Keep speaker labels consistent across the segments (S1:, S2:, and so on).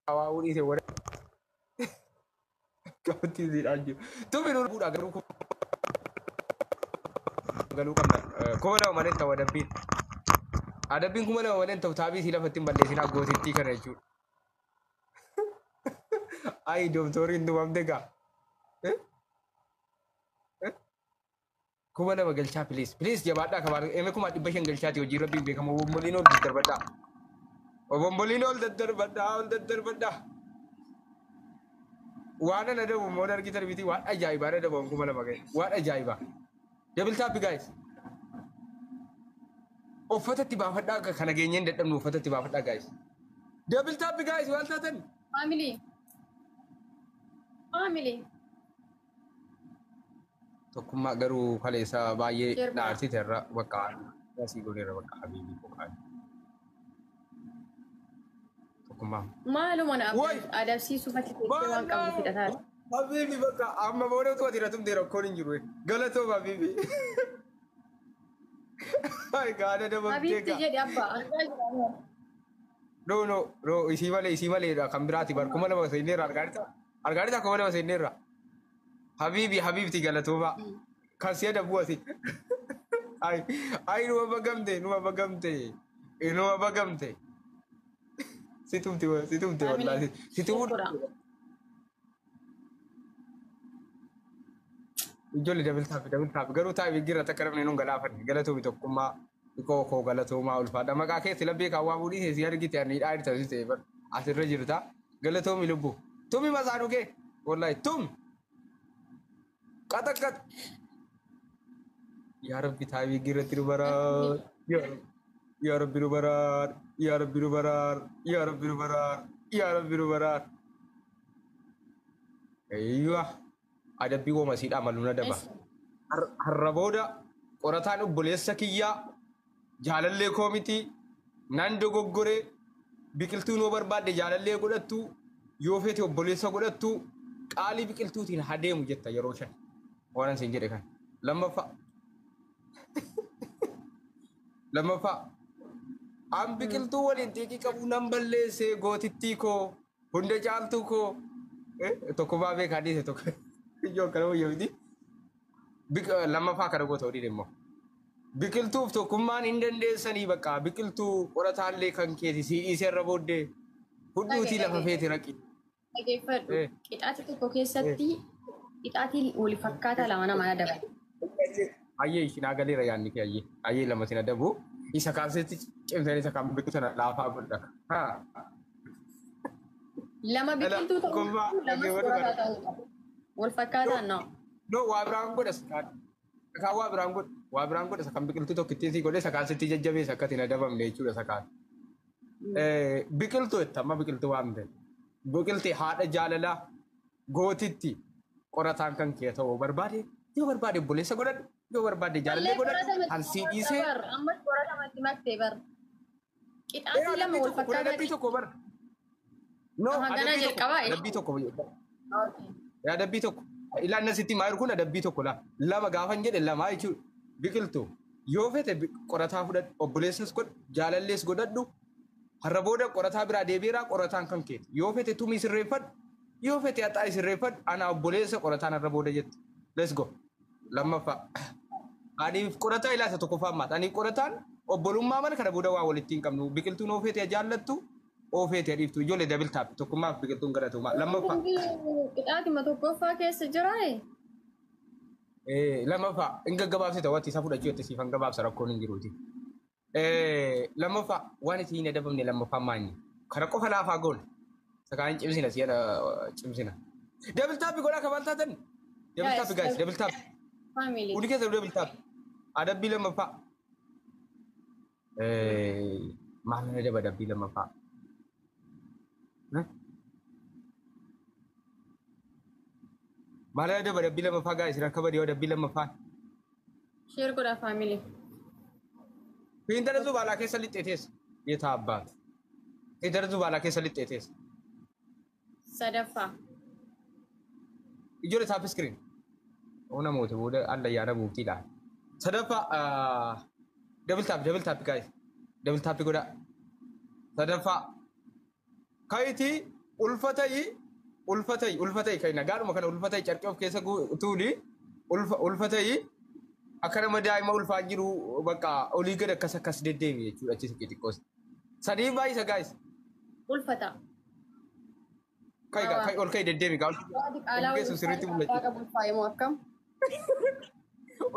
S1: Waa dhiise wara. Gabattii siidhaan jiru. Tumi nu buudhaa garuu galuu qabna. 2000 malee ta'u adabbiin. Adabbiin 2000 malee ta'u taabii sii lafatti hin balleessinaa gootittii kana jechuudha. Ayi dooktoriin tumamte gaa. 2000 galchaa please. Please jabaadhaa kabaa. Eme 500,000 galchaati hojii rabbiin beekamu. Obomboliin ol daddarbadhaa. Obomboliin ol daddarbadhaa ol daddarbadhaa. Waan ana adabu immoo argitan miti waan ajaa'ibaa adabu 2000 ga'e. Waan ajaa'ibaa. Double tap guys. Uffata itti baafadhaa akka kana geenyeen dadhabnu uffata itti baafadhaa guys. Double tap guys waan taatan.
S2: Family. Family.
S1: Tokkummaa garuu kaleessa baay'ee
S2: Share
S1: na
S2: godhaa.
S1: aarsite irra bakka asii godheera bakka habiibii qoqaan. Tokkummaa.
S2: Maaluma na
S1: Wai!
S2: adabsiisuuf achi teessee waan qabdu fidhataa.
S1: Habiibi bakka amma booda utuu ati irra tumte rakkoon hin jiru. Galatoom habiibi. Ay gaada dabamtee
S2: Habiibti
S1: gaa.
S2: jedhi abbaa argaa jira.
S1: No no no isii malee isii maleedha kan biraati bar 2000 seenneerra argaarita argaarita 2000 seenneerra. Habiibi habiibti galatooma. Kan si adabu ati. Ay ay numa bagamte numa bagamte numa bagamte. Si tumte si tumte
S2: Family.
S1: wallahi si tumuu.
S2: Share godhaa.
S1: Ijoollee double tap double tap garuu taa'ee gira takka namni nun galaafanne galatoomi tokkummaa dhiqoo koo galatoomaa ulfaadha maqaa keessa labbee kaawwaa fuudhii si argite ani hidhaa jirta si ta'e bar asirra jirta galatoomi lubbu tumi masaanuu kee wallahi tumi qaxaqqax yaa rabbi taa'ee giratti nu baraar yaa rabbi nu baraar yaa rabbi nu baraar yaa rabbi nu baraar yaa rabbi nu baraar eeyyuu adabbii wooma siidhaa malu na daba. Har'a booda qorataan obboleessa kiyyaa jaalallee koo miti nan dogoggore biqiltuu yoo barbaadde jaalallee godhattu yoo feete obboleessa godhattu qaalii biqiltuutiin haa deemu jetta yeroo shan waan sin jedhe kan lammaffaa lammaffaa an biqiltuu waliin xiiqii qabu nan balleesse gootittii koo hunda caaltuu koo tokkummaa beekaa dhiise tokko iyyoo akkana wayya miti. Lammaffaa kana goota hojii immoo. Biqiltuuf tokkummaan hin dandeessanii bakka biqiltuu qorataallee kan keeti si dhiisee irra booddee hudhuutii lafa feeti raqi.
S2: Dhageeffadhu. Qixaatii tokko keessatti qixaatii wal fakkaataa lama nama adaban.
S1: Ayyee ishiin agaleera yaadni kee ayyee ayyee lama sin adabu isa kaansetti cimsanii isa kan biqiltuu sana laafaa godha.
S2: Lama biqiltuu ta'uu
S1: Tokkummaa
S2: lama
S1: dhaggeeffadhu
S2: qorataa
S1: kana.
S2: ta'uu qabu. Wal fakkaataan no.
S1: No waa biraan godha sakaan waa biraan godha waa biraan godha sakaan biqiltuu tokkittiin si godhe sakaan sitti jajjabeessa akka ittiin adabamne jechuudha sakaan. Biqiltuu itti amma biqiltuu waan ta'e biqiltii haadha jaalalaa gootitti qorataan kan kee ta'uu barbaade yoo barbaade obboleessa godhadhu yoo barbaade jaalallee godhadhu kan sii dhiisee.
S2: Ammas qoratamatti maktee bar. Qixaatii lama wal
S1: Kun adabbii
S2: fakkaataa.
S1: tokko bar. No
S2: Aha, ganaa
S1: adabbii tokko
S2: jalqabaa, eh?
S1: adabbii tokko adabbii tokko ilaalna sitti maayiru kun adabbii tokko la lama gaafan jedhe lama jechuudha biqiltuu yoo fete qorataa fudhadhu obboleessas godhu jaalallees godhadhu har'a booda qorataa biraa deebiiraa qorataan kan keeti yoo fete tumii sirreeffadhu yoo fete haxaa sirreeffadhu ana obboleessa qorataan har'a booda jettu let's go lammaffaa aniif qorataa ilaasa tokkoffaa ammaati aniif qorataan obbolummaa mana kana booda waa walitti hin qabnu biqiltuun oo fete jaallattu oo feete dhiiftu ijoollee double tap tokkummaaf biqiltuun galatuuma lammaffaa.
S2: Qixaatima tokkoffaa keessa jiraa?
S1: Lammaffaa hin gaggabaabsita wanti isa fudhachuu jettee siif hin gabaabsa rakkoon hin jiruuti. Lammaffaa waan itti hin adabamne lammaffaa maanyi kana qofa laafaa goona sakaan cimsina si'ana cimsina. Double tap godhaa kabal taatan double tap guys double tap
S2: Family.
S1: hundi keessa double tap adabbii lammaffaa. Maal na adaba adabbii lammaffaa? Maal na adaba adabbii lammaffaa guys rakka badii adabbii lammaffaa.
S2: Share godhaa family.
S1: Fiintala zubaalaa keessa lixxee teessa. Yeeta abbaatu. Fiintala zubaalaa keessa lixxee teessa.
S2: Sadaffaa.
S1: Ijoollee tap screen. Oo namoota booda allayyaana buuftii ilaala. Sadaffaa double tap double tap guys. Double tap godhaa. Sadaffaa. Kayitii Ulfa ta'i, ulfa ta'i, ulfa ta'i kan nagaadhuma kana ulfa ta'i carqee of keessa tuuli ulfa ulfa ta'i akka nama daa'ima ulfaan jiru bakka olii gad akkas akkas deddeemi jechuudha achi siqii xiqqoos. Sadii baay'isa guys.
S2: Ulfata.
S1: Kai kai ol kai deddeemi gaa.
S2: Qaalaa
S1: Keessa sirriitti mul'achu.
S2: Waaqa bulfaayimoo akkam?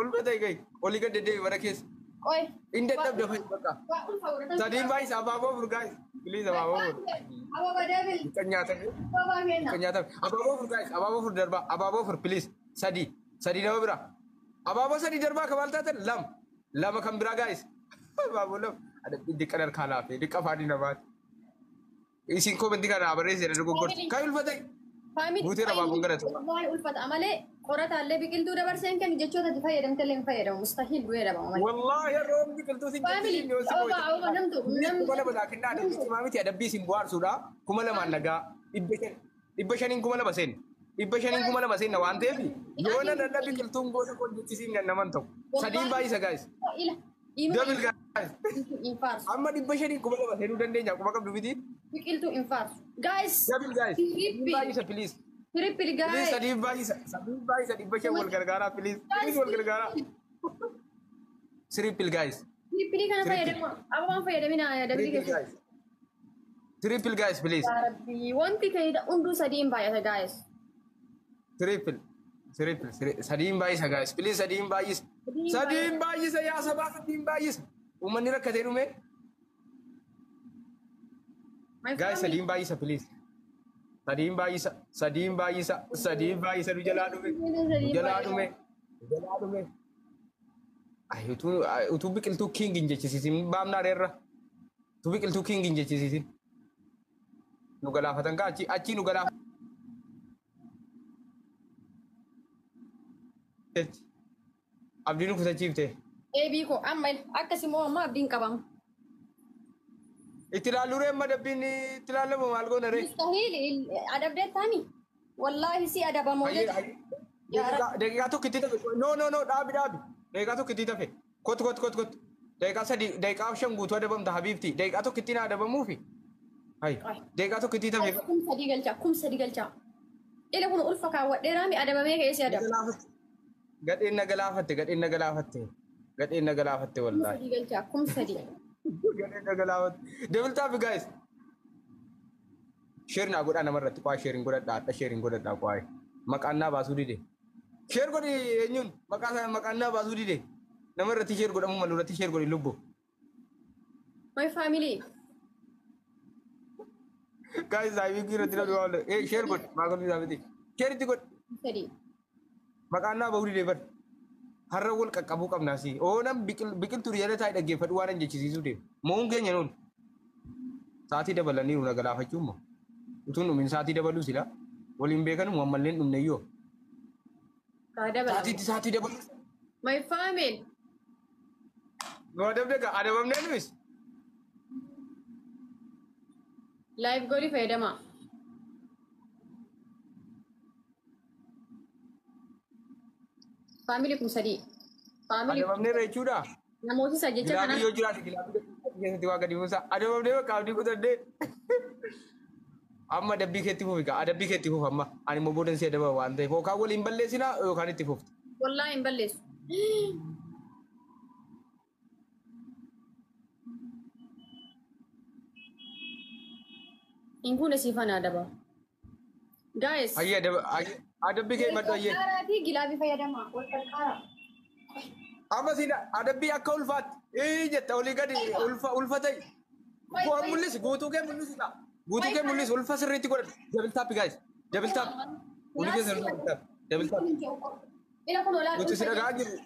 S1: Ulfa ta'i kai olii gad deddeemi mana keessa.
S2: Qoy.
S1: Hin dadhabde fa'i bakka.
S2: Waa ulfa godhatan.
S1: Sadiin baay'isa abaaboo afur guys. Please abaaboo afur.
S2: Ababa deebil.
S1: Kan nyaatame.
S2: Ababa kenna.
S1: Kan nyaatame. Abaaboo afur guys. Abaaboo afur darbaa. Abaaboo afur please. Sadi. Sadi nama bira. Abaaboo sadi darbaa kan maal taatan lama. Lama kan biraa guys. Abaaboo lama. Diqqa harkaa laafee diqqa afaanii namaati. Isin koomentii kana barreessee dogoggorti. Kan ulfa ta'e.
S2: Faamii.
S1: Guuteera abaaboon galata.
S2: Waa'ee ulfata malee qorataallee biqiltuu dabarseen kennu jechoota itti fayyadamtellee hin fayyadamu. Mustahiil du'ee dhabama malee.
S1: Wallaahi yeroo biqiltuu sin
S2: Faamilii, ababa, ababa, namtu, namtu.
S1: 2000 laakinnaa adabbii cimaa miti adabbii isin bohaarsuudha. 2000 nagaa 500n 2000 seenna. 500n 2000 seenna waan ta'eef yoo na dhadha biqiltuun goota kun jechisiin naman ta'u. Sadiin baay'isa guys.
S2: Ila.
S1: Double guys.
S2: Biqiltuu hin faarsu.
S1: Amma 500n 2000 seenuu dandeenya quba qabdu miti.
S2: Biqiltuu hin faarsu. Guys.
S1: Double guys.
S2: Triple.
S1: Baay'isa please.
S2: Triple
S1: Please
S2: guys.
S1: sadiin baay'isa. Sadiin baay'isa 500 wal gargaaraa please. Please wal gargaaraa. Triple guys.
S2: Triple kana
S1: Triple.
S2: fayyadamu. Ababaan fayyadamina double
S1: Triple
S2: keessatti.
S1: guys. Triple guys please.
S2: Yaa Rabbi wanti keeyda hunduu sadiin baay'ata guys.
S1: Triple. Triple. Sadiin baay'isa guys. Please sadiin baay'isa. Sadiin baay'isa yaa sabaa sadiin baay'isa. Uummanni rakkatee dhume.
S2: My
S1: Guys
S2: family.
S1: sadiin baay'isa please. Sadiin baay'isa. Sadiin baay'isa. Sadiin baay'isa nu jalaa dhume. Nu jalaa dhume. Nu jalaa dhume. Ay utuu biqiltuu king hin jechisiisin baamnaa reerra. Utuu biqiltuu king hin jechisiisin. Nu galaafatan kaa achi achi nu galaafatan. Abdiin nu kutachiifte.
S2: Eebii koo amma akkasimoo amma abdiin qabama.
S1: Itti ilaallu ree amma dabbiin itti ilaallamu maal goona ree?
S2: Mustahiil adabdee taami. Wallaahi si adabamoo jechuudha.
S1: Daqiiqaa tokko itti tafe. No no no dhaabi dhaabi. Daqiiqaa tokko itti tafe. Kottu kottu kottu kottu. Daqiiqaa 3 daqiiqaa 5 guutuu adabamta habiibti. Daqiiqaa tokko itti na adabamuufi. Hayi daqiiqaa tokko itti tafe.
S2: 3000 galchaa 3000 galchaa. Ila kun ulfa kaawwadheeraami adabamee ka'ee si adaba.
S1: Gadheen na galaafatte gadheen na galaafatte. Gadheen na galaafatte wallaahi.
S2: 3000 galchaa 3000.
S1: Gadheen na galaafatte. Double tap guys. Share naa godhaa namarratti qaa share godhadhaa hadha share godhadhaa qaa. Maqaan naa baasuu dide. Share godhi eenyuun maqaa isaa maqaan naa baasuu dide. Namarratti share godhamuu malu irratti share godhi lubbu.
S2: My family.
S1: Guys saayii irratti namni waan eh share godhi maa godhi isaa miti. Share itti godhi.
S2: 3.
S1: Maqaan naa bahuu dide bar. Har'a wal qaqqabuu qabnaa si. Oo nam biqiltuu jala taa'ee dhaggeeffadhu waan hin jechisiisuu deemu. Mo'uun keenya nuun. Sa'aatii dabalaniiru na galaafachuu immoo. Utuun dhumin sa'aatii dabaluu sila. Waliin beekanuma ammallee hin dhumne iyyoo.
S2: Kaa dabala.
S1: Sa'aatii sa'aatii dabaluu.
S2: My family.
S1: Nu adabde gaa adabamnee nuis.
S2: Live goolii fayyadamaa. Family 3000. Family
S1: Adabamneerra jechuudha.
S2: namoota isa jecha kana
S1: Gilaabii yoo jiraate gilaabii keessatti waa gadi buusa. Adabamnee bakka abdii kutannee. Amma adabbii keetti fufi gaa adabbii keetti fufi amma. Ani immoo boodan si adaba waan ta'eef yookaan waliin balleessinaa yookaan itti fufti.
S2: Wallaahi hin balleessu. Hin kuune siifan adaba. Guys.
S1: Hayyee adabbii kee maddu hayyee.
S2: Qarqaaraa fi gilaabii fayyadamaa. Wal qarqaaraa.
S1: Amma siin adabbii akka ulfaatti. Ii jetta olii gadi ulfa ulfa ta'i. Waan mul'isi guutuu kee mul'isi gaa. Guutuu kee mul'isi ulfa sirriitti godhadhu. Double tap guys. Double tap. Olii keessa double tap. Double tap.
S2: Ila kun olaa
S1: Nuti si dhagaa jiru.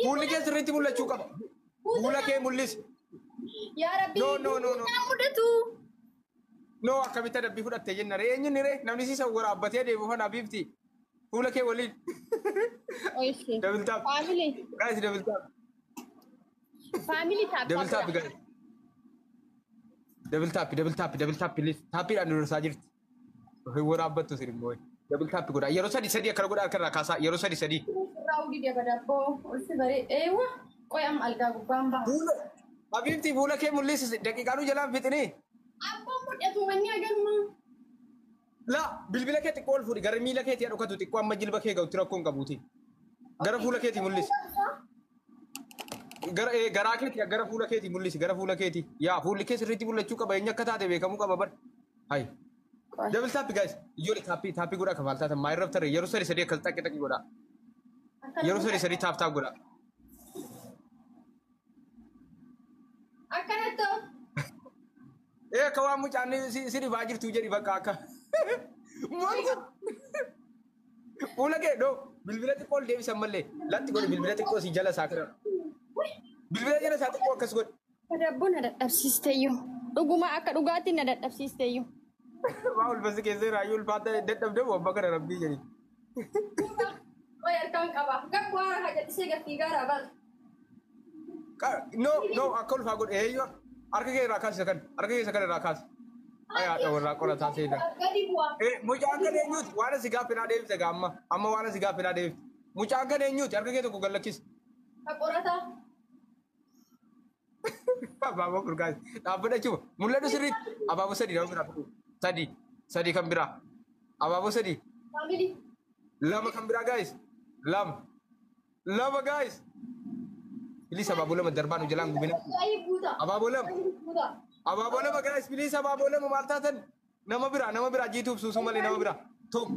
S1: Fuulli kee sirriitti mul'achuu qaba. Fuula kee mul'isi.
S2: Yaa Rabbi.
S1: No, no, no, no.
S2: Naa mudatu.
S1: No akkamitti adabbii fudhatte jenna ree eenyuun ree namni si waraabbatee deemu fana biifti. Fuula kee waliin.
S2: Oishi.
S1: Double tap.
S2: Family.
S1: Guys double tap.
S2: Family tap.
S1: Double tap guys. Double tap double tap double tap please. Taappiidhaan dursaa jirti. Waraabbattu sin immoo. Double tap godhaa. Yeroo sadi sadi akkana godhaa harka irraa kaasaa. Yeroo sadi sadi.
S2: Irraa udii dabadabboo. Ulfi baree. Eewa. Qoy amma algaa gubbaan ba'a.
S1: Fuula Habiibti fuula kee mul'isi daqiiqaanuu jalaan fixinii.
S2: Abboon mul'atu manni agarma.
S1: Laa bilbila kee xiqqoo ol fuudhi, gara miila keetii dhokatu xiqqoo amma jilba kee ga'utti rakkoo hin qabuuti. Gara fuula keetii mul'isi. Gara garaa keetii gara fuula keetii mul'isi, gara fuula keetii. Yaa fuulli kee sirriitti mul'achuu qaba, eenyu akka taate beekamuu qaba bar. Hayi. Double tap guys. Ijoollee tap tap godhaa kafaltaa taatan maayirra tarree yeroo sadi sadi akkas xaqqi xaqqi godhaa. Yeroo sadi sadi tap tap godhaa.
S2: Akkanatto.
S1: Ee akka waan mucaan si dhibaa jirtu jedhi bakka akka. Maal kun? Fuula kee dhoo bilbila xiqqoo ol deebisan mallee latti godhi, bilbila xiqqoo si jala isaa kana. Bilbila jala isaa xiqqoo akkas godhi.
S2: Dabboo na dadhabsiisteeyyuu. Dhuguma akka dhugaatti na dadhabsiisteeyyuu.
S1: Waa ulfasi keessee raayyuu ulfaata dadhabdee abba kana rabbii jedhi.
S2: Way harkaan qaba. Gabbu haara hajjattisee gaffii gaaraa bal.
S1: No no, akka ulfaa godhe eeyyoo harka kee irraa kaasi kan, harka kee isa kana irraa kaasi. Ayaa dha warraa qorataa seenaa.
S2: Gadi bu'a.
S1: Mucaan kan eenyuuti? Waan asi gaaffinaa deebise gaamma. Amma waan asi gaaffinaa deebise. Mucaan kan eenyuuti? Harka kee tokko gallakkisi.
S2: Ka qorataa.
S1: Abaaboo gurgaas. Dhaabbadha jechuudha. Mul'atu sirriitti. Abaaboo sadi nama biraa. Sadi. Sadi kan biraa. Abaaboo sadi.
S2: Family.
S1: Lama kan biraa guys. Lama. Lama guys. Please abaaboo lama darbaa nu jalaan gubina.
S2: Ayii guuta.
S1: Abaaboo lama.
S2: Guuta.
S1: Abaaboo lama guys, please abaaboo lama. Maal taatan? Nama biraa, nama biraa jiituuf suusuu malee nama biraa. Tokko.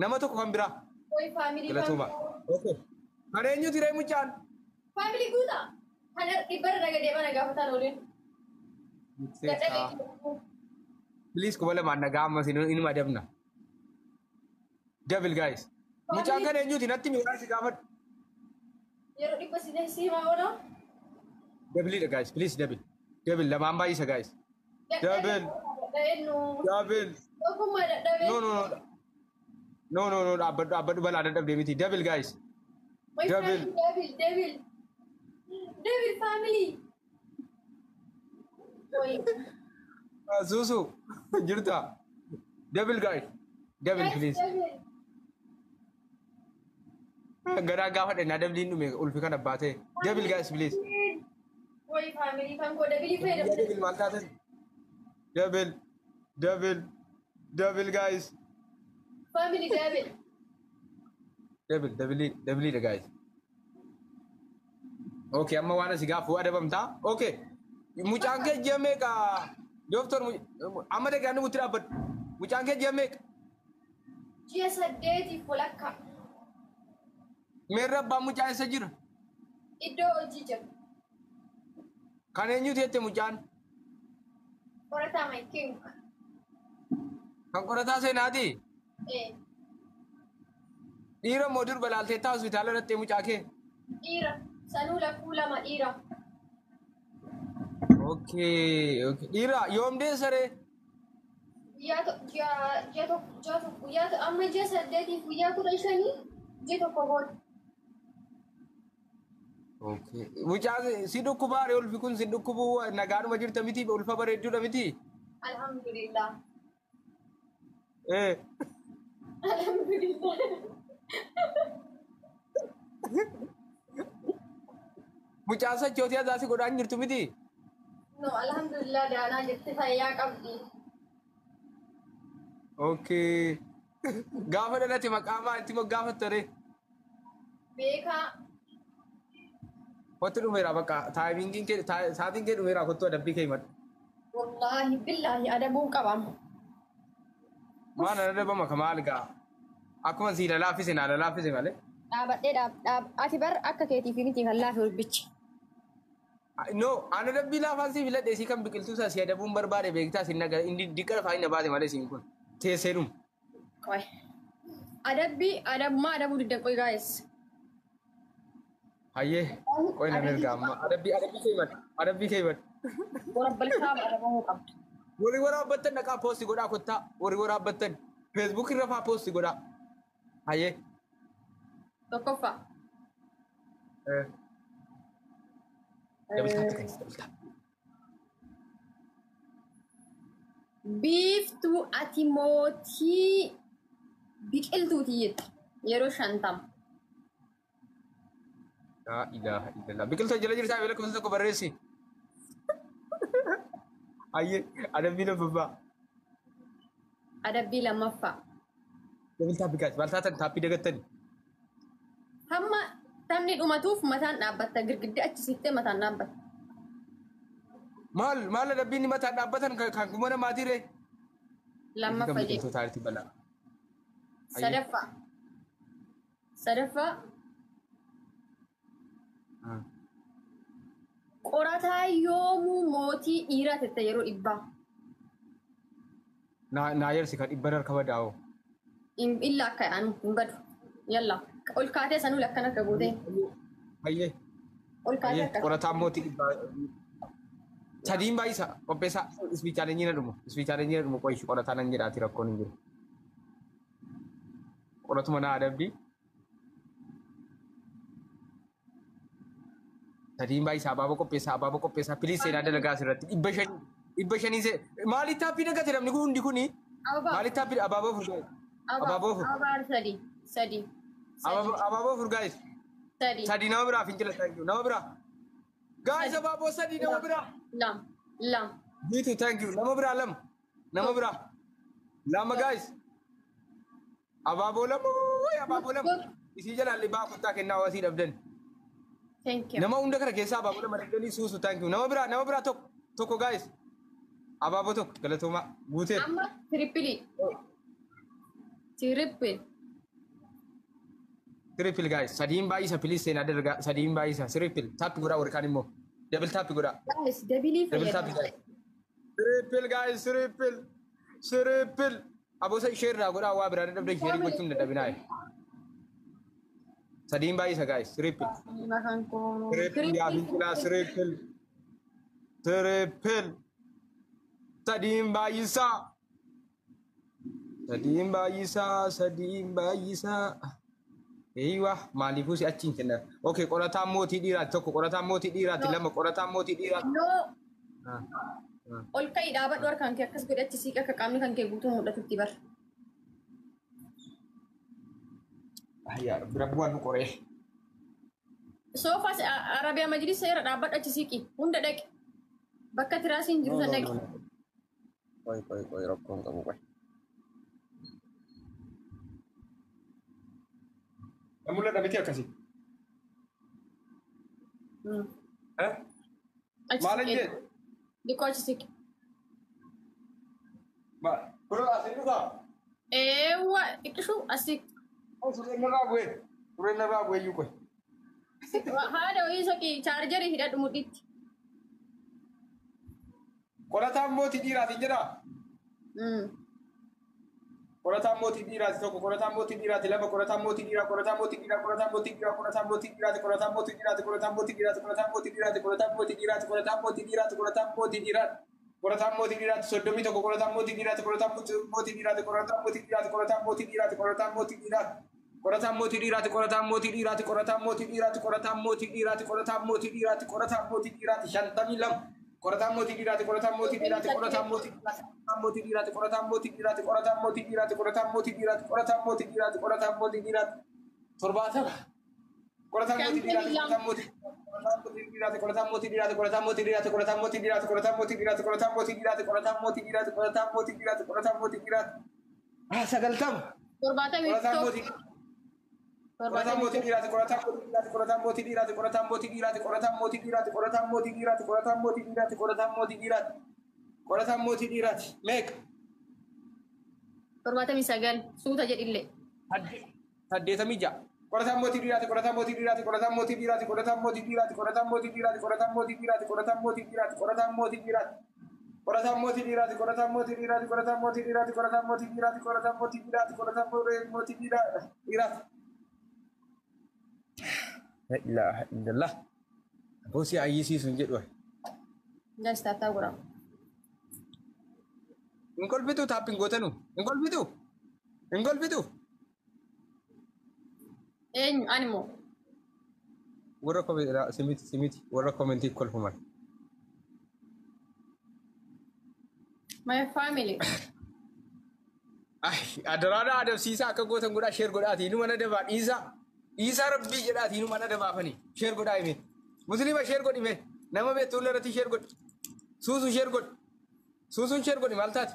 S1: Nama tokko kan biraa.
S2: Way family.
S1: Galatooma. Okay. Kan eenyuti ree mucaan?
S2: Family guuta. Kan dhibba irra gadee mana gaafatan ooliin.
S1: Please 2000 nagaa ammas inuma adabna. Double guys. Mucaan kan eenyuti? Natti mi waan si gaafadhu.
S2: Yeroo dhibba si himaa oola.
S1: Double guys, please double. Double lamaan baay'isa guys. Double. Double.
S2: Tokkummaa dadhabee.
S1: No no no. No no no, dhaabbadhu dhaabbadhu, balaa dadhabdee miti. Double guys.
S2: My
S1: Double.
S2: family, double, double. Double family. Wait.
S1: Suusu jirta. Double guys. Double
S2: Guys,
S1: please.
S2: double.
S1: Garaa gaafa dhennaa doubleiin dhume ulfi kana baatee. Double guys, please.
S2: Wait, family kan koo double fayyadamte.
S1: Double maal taatan? Double. Double. Double guys.
S2: Family double.
S1: Double double double guys. Okay, amma waan asii gaafa adabamtaa. Okay. Mucaan kee ji'a meeqa? Dooktor, amma dhagaan nuti dhaabbadhu. Mucaan kee ji'a meeqa?
S2: Ji'a 8f walakkaa.
S1: Meerra abbaan mucaa eessa jira?
S2: Iddoo hojii jira.
S1: Kan eenyuti jette mucaan?
S2: Qorataa my king.
S1: Kan qorataa seenaati?
S2: Eh,
S1: Dhiira moo durba laalteettaa hospitaala dhattee mucaa kee?
S2: Dhiira. Sanuu lakkuu lama dhiira.
S1: Okay. Dhiira yoom deessaree?
S2: Guyyaa ji'a ji'a tokko ji'a tokko guyyaa amma ji'a 8f guyyaa 15, ji'a tokko booda.
S1: Okay. Mucaa si dhukkubaa ree? Ulfi kun si dhukkubuu, nagaadhuma jirta miti, ulfa bareedduudha miti?
S2: Alhamdulillah.
S1: Eh.
S2: Alhamdulillah.
S1: Mucaan sochootii azaasi godhaan jirtu miti?
S2: No, alhamdulillah, daanaa jirti, fayyaa qabdi.
S1: Okay. Gaafa dhalate maqaa maalitti moggaafattare?
S2: Beekaa.
S1: Kottu, dhumeera bakka, timingiin kee, sa'aatiin kee dhumeera, kottu adabbii kee himadhu.
S2: Wallaahi billaahi adabuun qabama.
S1: Maal adabama ka maal gaa? Akkuma sii lalaafise naa lalaafise malee.
S2: Dhaabadhee dhaab dhaab ati bar akka keetiif miti kan laafe hojbichi.
S1: No, ana adabbii laafaan sii filadhe, sii kan biqiltuu isaa si adabuun barbaade beektaa sin nagaa inni diqqa lafaa inni baate malee siin kun teessee dhumu.
S2: Qoy. Adabbii adabummaa adabuu didda, qoy guys.
S1: Hayyee, qoy nan ergaa amma adabbii kee himadhu, adabbii kee himadhu.
S2: Warabbalkaaba adabamuu qabdu.
S1: Warri waraabbattan dhaqaa post godhaa kottaa, warri waraabbattan Facebook irra faa post godhaa. Hayyee.
S2: Tokkoffaa.
S1: Double tap guys, double tap.
S2: Biiftuu ati mootii biqiltuuti jette yeroo 50.
S1: Laa ilaaha illallah. Biqiltuu jala jirtaa, lakkoofsa tokko barreessi. Hayyee, adabbii lammaffaa.
S2: Adabbii lammaffaa.
S1: Double tap guys. Maal taatan taappii dagattani?
S2: Hamma taphni dhumatuuf mataan dhaabbatta. Girgidda achi siqtee mataan dhaabbatta.
S1: Maal maal adabbiin mataan dhaabbatan kan kuma namaatii ree?
S2: Lammaffaa jedhe.
S1: Biqiltoota taaritii balaa.
S2: Sadaffaa. Sadaffaa. Qorataa yoomuu mootii dhiiraa tette yeroo 100.
S1: Naa yersi kan 100 harka badaa'oo.
S2: Illa akka anu hin badu. Yalla. Ol kaatee sanuu lakkan akka gootee.
S1: Hayyee.
S2: Ol kaatee akka.
S1: Qorataan mootii 100. Sadiin baay'isa qopheessaa speed challenge na dhumu. Speed challenge na dhumu qo'ishi qorataa nan jedhaati rakkoon hin jiru. Qoratuma naa adabbii. Sadiin baay'isa abaaboo qopheessaa abaaboo qopheessaa please seenaa dalagaa asirratti 500 500 see maaliif taappii dagate namni kun hundi kuni maaliif taappii abaaboo afur guys abaaboo afur
S2: Abaaboo sadi. Sadi.
S1: Abaaboo afur guys
S2: Sadi.
S1: Sadi nama biraa fincila thank you nama biraa guys abaaboo sadi nama biraa
S2: Lama. Lama.
S1: Biitu thank you nama biraa lama nama biraa lama guys abaaboo lama way abaaboo lama isii jalaan dhibbaa kuttaa kennaa wasii dhabdan.
S2: Thank you.
S1: Nama hunda kana keessaa abaaboo lama dhabdanii suusu thank you nama biraa nama biraa tokko tokko guys abaaboo tokko galatoomaa guuteera.
S2: Amma triple. Triple.
S1: Triple guys sadiin baay'isa please seenaa dalagaa sadiin baay'isa triple tap godhaa warri kaan immoo double tap godhaa.
S2: Guys, double
S1: Double tap
S2: fayyadamu.
S1: Guys. Triple guys triple triple aboosa ishee irraa godhaa waa biraa dadhabde ishee gochuun dadhabinaa. Sadiin baay'isa guys triple.
S2: Maqaan koo.
S1: Triple yaa fincilaa triple triple sadiin baay'isaa sadiin baay'isaa sadiin baay'isaa. Eeywa maaliifuu si achiin kenna. Okay qorataan mootii dhiiraati tokko qorataan mootii dhiiraati lama qorataan mootii dhiiraati.
S2: No. Ol ka'ii dhaabadhu harkaan kee akkas godhe achi siiqee akka qaamni kan kee guutuu mul'atutti bar.
S1: Ayyaa bira bu'aan nu qoree.
S2: Soofaa Arabiyaa Majlisa irra dhaabbadhu achi siiqi. Hunda dhaqi. Bakka tiraasiin jiru san dhaqi.
S1: Qoy qoy qoy rakkoon qabu qoy. Mul'ata miti akkasii.
S2: Achi
S1: Maalan
S2: siqee.
S1: jedhe?
S2: Dhiqoo achi siqi.
S1: Kunoo asii dhufaa?
S2: Eewwa xiqqishuu as siqi.
S1: Sureen narraa bu'ee. Sureen narraa bu'ee iyyuu qoy.
S2: Haadha wayii soqi chaarjarii hidhadhu mudhiitti.
S1: Qorataan mootii dhiiraatiin jedhaa? Qorataan mootii dhiiraati tokko, qorataan mootii dhiiraati lama, qorataan mootii dhiiraa, qorataan mootii dhiiraa, qorataan mootii dhiiraa, qorataan mootii dhiiraati, qorataan mootii dhiiraati, qorataan mootii dhiiraati, qorataan mootii dhiiraati, qorataan mootii dhiiraati, qorataan mootii dhiiraati, qorataan mootii dhiiraati. Qorataan mootii dhiiraati 31, qorataan mootii dhiiraati, qorataan mootii dhiiraati, qorataan mootii dhiiraati, qorataan mootii dhiiraati, qorataan mootii dhiiraati. Qorataan mootii dhiiraati, qorataan mootii dhiiraati, qorataan mootii dhiiraati, qorataan mootii dhiiraati, qorataan mootii dhiiraati, qorataan mootii dhiiraati, 52. Qorataan mootii dhiiraati, qorataan mootii dhiiraati, qorataan mootii dhiiraati, qorataan mootii dhiiraati, qorataan mootii dhiiraati, qorataan mootii dhiiraati, qorataan mootii dhiiraati, qorataan mootii dhiiraati, qorataan mootii dhiiraati, 70. Qorataan mootii dhiiraati, qorataan mootii dhiiraati, qorataan mootii dhiiraati, qorataan mootii dhiiraati, qorataan mootii dhiiraati, qorataan mootii dhiiraati, qorataan mootii dhiiraati, qorataan mootii dhiiraati, qorataan mootii dhiiraati, qorataan mootii dhiiraati. 90.
S2: Torbaatamii
S1: Qorataan
S2: tokko.
S1: mootii qorataan mootii dhiiraati, qorataan mootii dhiiraati, qorataan mootii dhiiraati, qorataan mootii dhiiraati, qorataan mootii dhiiraati, qorataan mootii dhiiraati, qorataan mootii dhiiraati, qorataan mootii dhiiraati. Qorataan mootii dhiiraati. Meeqa?
S2: 79 suuta jedhillee.
S1: 86. Qorataan mootii dhiiraati, qorataan mootii dhiiraati, qorataan mootii dhiiraati, qorataan mootii dhiiraati, qorataan mootii dhiiraati, qorataan mootii dhiiraati, qorataan mootii dhiiraati, qorataan mootii dhiiraati. Qorataan mootii dhiiraati, qorataan mootii dhiiraati, qorataan mootii dhiiraati, qorataan mootii dhiiraati, qorataan mootii dhiiraati, qorataan mootii dhiiraati. La ilaaha illallah. Boosii ayyisiisu hin jedhu.
S2: Guys, tap tap godhaa.
S1: Hin kolfitu taappiin gootanu. Hin kolfitu. Hin kolfitu.
S2: Eenyu ani moo?
S1: Warra simiti simiti warra komentii kolfuman.
S2: My family.
S1: Ay, adaraadha adabsiisaa akka gootan godhaa share godhaatii inuma na dabaa dhiisaa. Dhiisaa rabbii jedhaatii inuma na dabaafanii share godhaa hime. Musliima share godhi mee nama beektu hunda irratti share godhi. Suusu share godhi. Suusuun share godhi maal taate?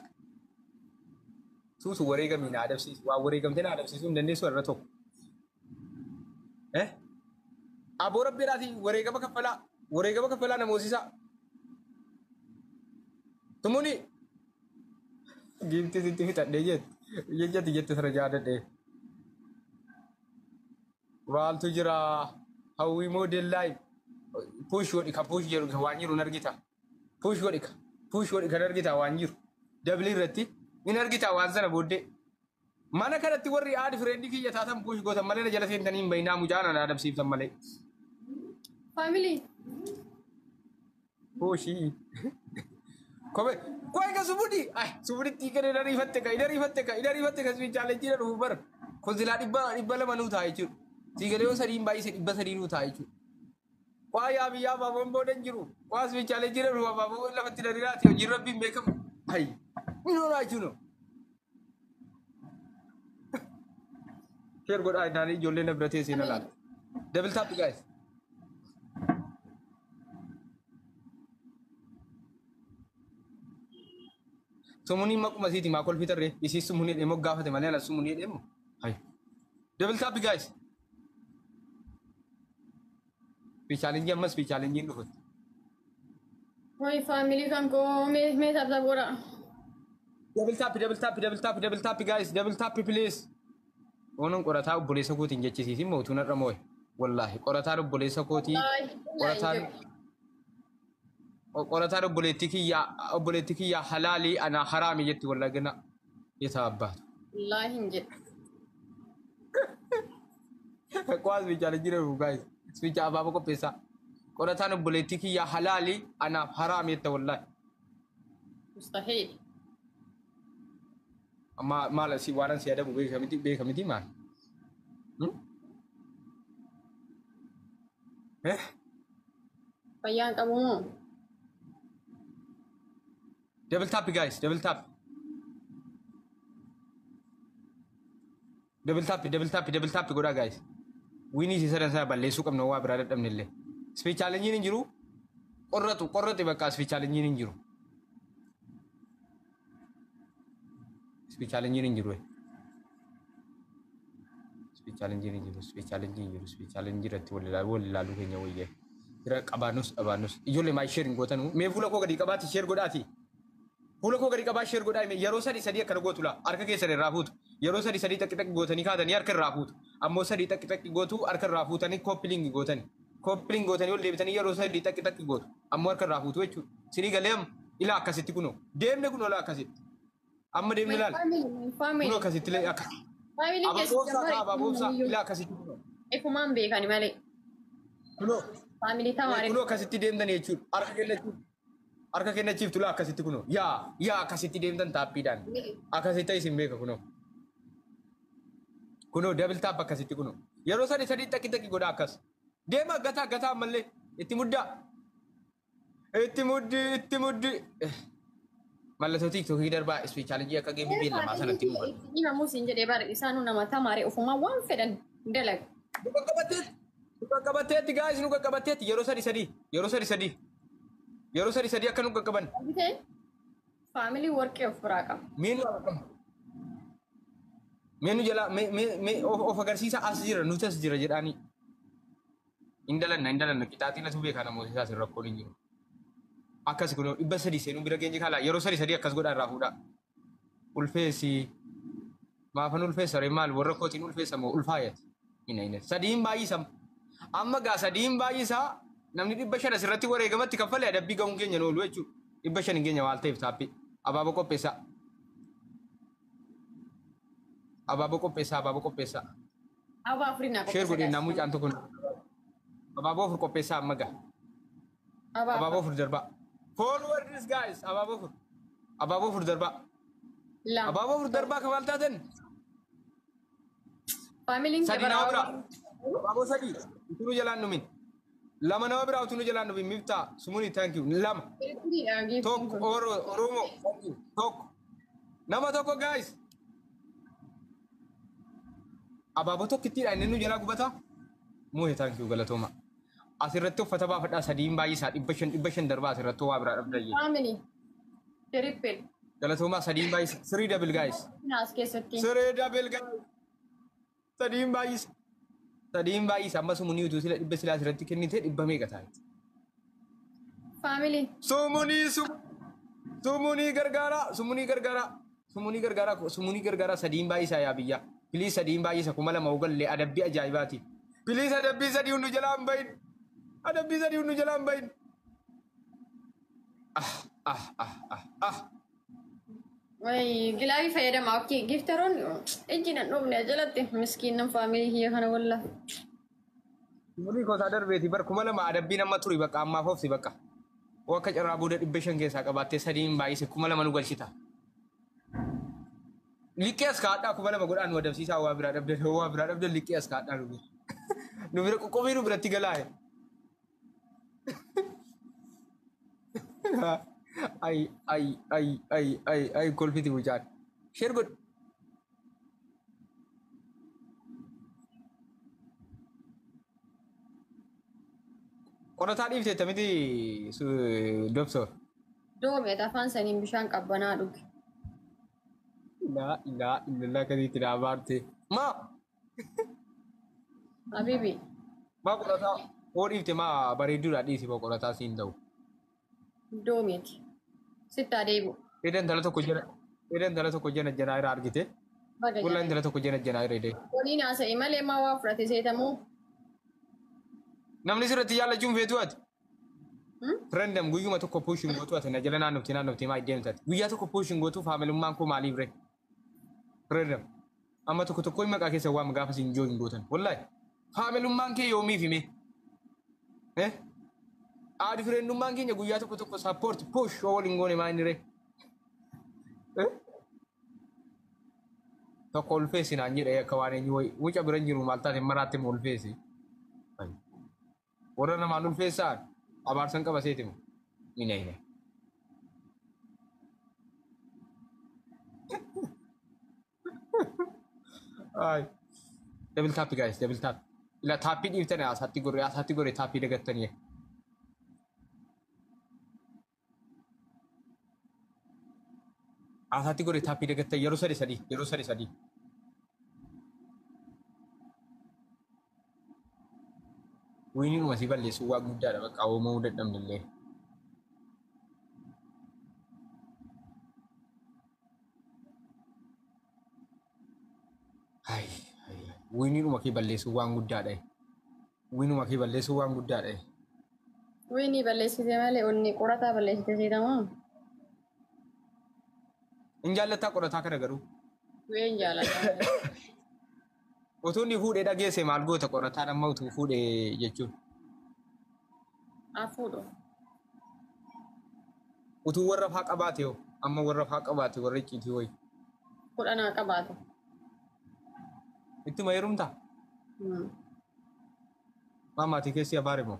S1: Suutu wareegamii na adabsiisu. Waa wareegamtee na adabsiisuu hin dandeessu irra tokko. Eh? Aboo rabbiidhaati wareegama kaffalaa. Wareegama kaffalaa na moosisaa. Tumuni. Giiftii sitti fixadhee jette. Jechati jette sana jaadadhee. Maaltu jira? Hawwii model live. Push godhi ka, push jedhu waan jiru hin argita. Push godhi ka. Push godhi kan argita waan jiru. Double irratti hin argita waan sana booddee. Mana kanatti warri add friend kiyya taatan push gootan malee na jala seentanii hin bayinaa, mucaan na adabsiiftan malee.
S2: Family.
S1: Pushii. Kobe. Koi ka subudi. Ay, subuditti kan idariifatte ka, idariifatte ka, idariifatte ka, speed challenge dhufu bar. Kun silaa 200 nuu ta'a jechuudha. Siigalee yoo sadiin baay'ise 300 nuu ta'a jechuudha. Waa yaa biyyaa abaaboon booda hin jiru. Waa speed challenge dhufu abaaboo lafatti dariraati, hojiin rabbiin beekamu. Ay, ni noonaa jechuudha. Share godhaa isaanii, ijoollee na bira teessee na laala. Double tap, guys. Sumuniin maquma isiiti maa kolfi tarree, isii sumunii dheemo gaafate malee ana sumunii dheemo. Hay. Double tap, guys. Fi challenge, ammas fi challenge dhufutti.
S2: Hoy, family kan koo, mee mee tap tap godha.
S1: Double tap, double tap, double tap, double tap, guys, double tap, please. Oonon qorataa obboleessa kootiin jechisiisin mootuu narra moo'e. Wallaahi qorataan obboleessa kootii, qorataan obboleettii kiyyaa halaalii ana haraami jetti, wallaahi gana yetaa abbaatu.
S2: Wallaahi hin jedhu.
S1: Kwaas bichaale jira, guys. Bicha abaaboo qopheessaa. Qorataan obboleettii kiyyaa halaalii anaaf haraami jetta, wallaahi.
S2: Mustahiil.
S1: Maal si waan si adabu beekamiti, beekamiti maal? Eh?
S2: Fayyaan qabu moo?
S1: Double tap, guys, double tap. Double tap, double tap, double tap godhaa, guys. Winii si sadan sana balleessuu qabna, waa biraa dadhabne illee. Speed challenge hin jiru. Qorratu qorrate bakka, speed challenge hin jiru. Speed challenge hin jiru. Speed challenge hin jiru. Speed challenge hin jiru. Speed challenge irratti wal ilaaluu keenya wayyee. Jira qabaannus dhabaannus. Ijoollee maa share hin gootanu? Mee fuula koo gadi qabaati share godhaati. Fuula koo gadi qabaa share godhaa. Yeroo sadii sadii akkana gootu laa, harka keessan irraa fuutu. Yeroo sadii sadii takki takki gootanii kaatanii harka irraa fuutu. Ammoo sadii takki takki gootu, harka irraa fuutanii copy link gootanii. Copy link gootanii ol deebitanii yeroo sadii takki takki gootu. Ammoo harka irraa fuutu jechuudha. Sinii galee amma ilaa akkasitti kunoo. Deemne kunoo laa akkasitti. Amma deemne laal.
S2: Family, my family.
S1: Kunoo akkasitti illee akka.
S2: Family.
S1: Abaaboo ibsaa kaa, abaaboo ibsaa ilaa akkasitti kunoo.
S2: Ifumaan beekani malee.
S1: Kunoo.
S2: Family tamaare.
S1: Kunoo akkasitti deemtan jechuudha. Harka kennachiif. Harka kennachiiftu laa akkasitti kunoo. Yaa yaa, akkasitti deemtan taappiidhaan. Akkasitti isin beeka kunoo. Kunoo double tap akkasitti kunoo. Yeroo sadii sadii takki takki godha akkas. Deema gataa gataa, ammallee itti muddaa. Itti muddi, itti muddi. Mallattoo TikTokii darbaa, speed challenge akka geemii beellamaa sanatti nu godha.
S2: Himamu siin jedhee bara, isaanuu nama tamaare ofumaa waan fedhan dalagu.
S1: Nu qaqqabatteetti. Nu qaqqabatteetti, guys, nu qaqqabatteetti, yeroo sadii sadii, yeroo sadii sadii, yeroo sadii sadii akka nu qaqqaban.
S2: Argitee, family warqee of biraa qaba.
S1: Mee nu qaqqaba. Mee nu jala mee mee mee of agarsiisa, as jira, nuti as jira jedhaanii. Hin dalanna, hin dalanna, qixaaxiin atu beekaa, namoota isaas rakkoon hin jiru. Akkas kun 300 seenuu bira geenye kaalaa, yeroo sadii sadii akkas godhaa irraa fuudhaa. Ulfeessi maafan ulfeessa ree, maal warra kootiin ulfeessa moo ulfaayati? Ina ina sadiin baay'isam. Amma gaa sadiin baay'isaa, namni 500 asirratti wareegamatti kaffalee adabbii ga'uun keenya nu oolu jechuudha. 500 hin keenya maal ta'eef taappii. Abaaboo qopheessaa. Abaaboo qopheessaa, abaaboo qopheessaa.
S2: Abaa afurii naa
S1: Share
S2: qopheessa.
S1: godhee namni mucaan tokko abaaboo afur qopheessaa amma gaa.
S2: Abaa
S1: Abaaboo afur darbaa. Forward, guys, abaaboo afur. Abaaboo afur darbaa.
S2: Lama.
S1: Abaaboo afur darbaa kamaal taatan?
S2: Familyn
S1: Sadi nama biraa. Abaaboo sadii. Utunuu jalaan dhumin. Lama nama biraa, utunuu jalaan dhumin. Miftaa sumuni, thank you. Lama. Tokko Oromoo, thank you. Tokko. Nama tokko, guys. Abaaboo tokkittiidha inni nu jalaa gubata. Muuhe, thank you, galatooma. Asirratti uffata baafadhaa, sadiin baay'isaa, 500 500 darbaa asirratti waa biraa dhabdayye.
S2: Family. Triple.
S1: Galatoomaa sadiin baay'isa. Three double, guys.
S2: As keessatti.
S1: Three double, guys. Sadiin baay'isa. Sadiin baay'isa. Amma sumunii utuu sila 100 silaa asirratti kennite dhibba meeqa ta'a?
S2: Family.
S1: Sumunii sumunii gargaaraa, sumunii gargaaraa, sumunii gargaaraa, sumunii gargaaraa. Sadiin baay'isaa yaa biyya. Please, sadiin baay'isa. 2000 ugallee adabbii ajaa'ibaati. Please, adabbii sadii hundu jalaa hin bahin. Adabbii sadii hundu jalaa hin bahin. Ah ah ah ah ah.
S2: Way glove fayyadama. Okay, gifteroon ijji nan dhumne jalatti miskiin nan family kiyya kana walla.
S1: Sumunii kosaa darbeeti bar 2000 adabbiin amma turi bakka ammaaf obsi bakka. Akka carraa booda 500 keessaa qabaattee sadiin baay'ise 2000 nu galchita. Liqqee as kaadhaa 2000 godhaan nu adabsiisaa. Waa biraa dhabdan, waa biraa dhabdan, liqqee as kaadhaa nu bira. Nu bira qoqqobii nu biratti galaa'e. Ay ay ay ay ay ay, kolfiti mucaan. Share godhu. Qorataa dhiifteetta miti, dobsoo?
S2: Doomeet afaan saniin bishaan qabbanaa dhuge.
S1: Laa ilaa illallah kasitti naa baarte. Maa?
S2: Habibi.
S1: Maa qorataa hoo dhiifte, maa bareedduudha dhiisi moo qorataa siin ta'u?
S2: Doomeeti. Sitti adeemu.
S1: Edan intala tokko jala, edan intala tokko jana janaa irraa argite.
S2: Baga
S1: Wallah
S2: jala.
S1: Intala tokko jana janaa irra edee.
S2: Waliin haasa'e malee maa waa fudhate seetamuu?
S1: Namni sirratti jaallachuun feetu ati. Random guyyuma tokko push hin gootu ati, na jala naannofti naannofti maa deemtati. Guyyaa tokko push hin gootu, faamilummaan koo maaliif ree? Random. Amma tokko tokko maqaa keessa waam gaafa siin joo hin gootan. Wallahi. Faamilummaan kee yoomiif hime? Eh? Aadi fireendummaan keenya guyyaa tokko tokko support push yoo waliin goone maa inni ree? Eh? Tokko ulfeessi naan jedhe akka waan eenyu wayi. Muca bira hin jiru maal taate maraatti moo ulfeessi? Warra namaan ulfeessaan abaarsan qaba seeti moo? Mina hime. Ay. Double tap, guys, double tap. Ila taappii dhiiftanii asaatti goree asaatti goree taappii dagattanii. Asaatti goree taappii dagattan yeroo sadi sadi, yeroo sadi sadi. Winiin si balleessu waa guddaadha bakka uumamuu dadhabnillee. Ay, ay, ay. Winiinuma kee balleessu waan guddaadha. Winiinuma kee balleessu waan guddaadha.
S2: Winii balleessite malee onni qorataa balleessite seetamoo?
S1: Hin jaallattaa qorataa kana garuu?
S2: Ween jaalladha.
S1: Utuu inni fuudhee dhageesse maal goota qorataan amma utuu fuudhee jechuun?
S2: Hafuudhu.
S1: Utuu warra faa qabaate hoo? Amma warra faa qabaate, warra icciitii wayi.
S2: Kudhanaa qabaatu.
S1: Ittuma heerumtaa? Maa maatii keessi abaare moo?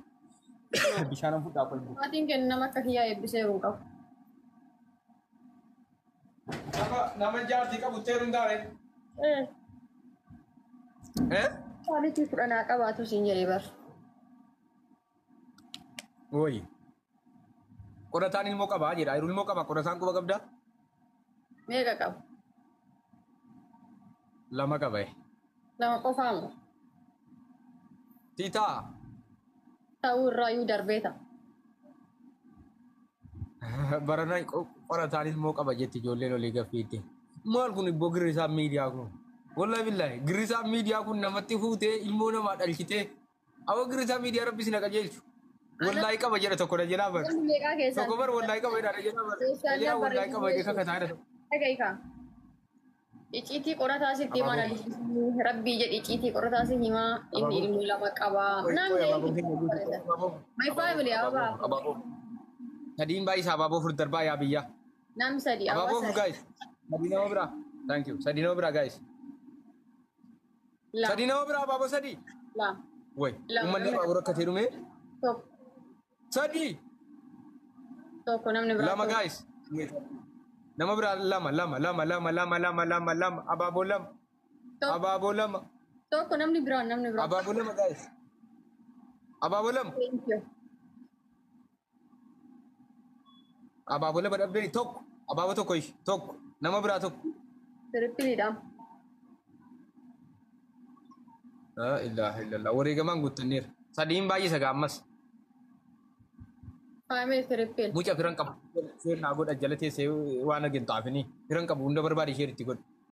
S1: Bishaan fudhaa qolbu.
S2: Maatiin kennu nama akka kiyyaa eebbisee hin qabu.
S1: Nama jaartii qabu heerumtaa ree? Eh?
S2: Quality kudhanaa qabaatu siin jedhee bar.
S1: Woyi. Qorataan ilmoo qabaa jedha. Ilmoo qaba, qorataan quba qabdaa?
S2: Meeqa qaba?
S1: Lama qaba.
S2: Lama qofaa moo?
S1: Tiitaa.
S2: Ta'uu irraayyuu darbee ta'a.
S1: Barana qorataan ilmoo qaba jetti ijoolleen olii gaffiitti. Maal kun ibboo girrisaa miidiyaa kun? Wallahi billahi girrisaa miidiyaa kun namatti fuutee ilmoo namaa dhalchitee. Awwa, girrisaa miidiyaa rabbi si na qajeelchu. Wallahi qaba jedha tokko na jalaa bar.
S2: Namni meeqaa keessaa?
S1: Tokko bar wallahi qaba jedha na jalaa bar. Na jalaa wallahi qaba jedhe kakataa jedha.
S2: Dhaga'i kaa. Icciitii qorataa sitti himaa na rabbii jedhi, icciitii qorataa si himaa, inni ilmoo lama qabaa. Namni my family ababaa.
S1: Sadiin baay'isa, abaaboo afur darbaa yaa biyyaa.
S2: Nam sadi.
S1: Abaaboo afur, guys. Sadii nama biraa. Thank you. Sadii nama biraa, guys.
S2: Lama.
S1: Sadii nama biraa, abaaboo sadii.
S2: Lama.
S1: Way.
S2: Lama.
S1: Uummanni abaaboo rakkatee dhume.
S2: Tokko.
S1: Sadii.
S2: Tokko namni biraa.
S1: Lama, guys. Nama biraa lama lama lama lama lama lama lama lama abaaboo lama.
S2: Tokko.
S1: Abaaboo lama.
S2: Tokko namni biraa, namni biraa.
S1: Abaaboo lama, guys. Abaaboo lama.
S2: Thank you.
S1: Abaaboo lama dhabdee tokko. Abaaboo tokko ishi tokko nama biraa tokko.
S2: Tripleidha.
S1: Laa ilaaha illallah. Wareegamaan guuttanneera. Sadiin baay'ee sagaa ammas.
S2: Family triple.
S1: Muca firan qabu. Isheen naa godha jala teessee waan argin xaafini. Firan qabu hunda barbaade isheen itti godhu.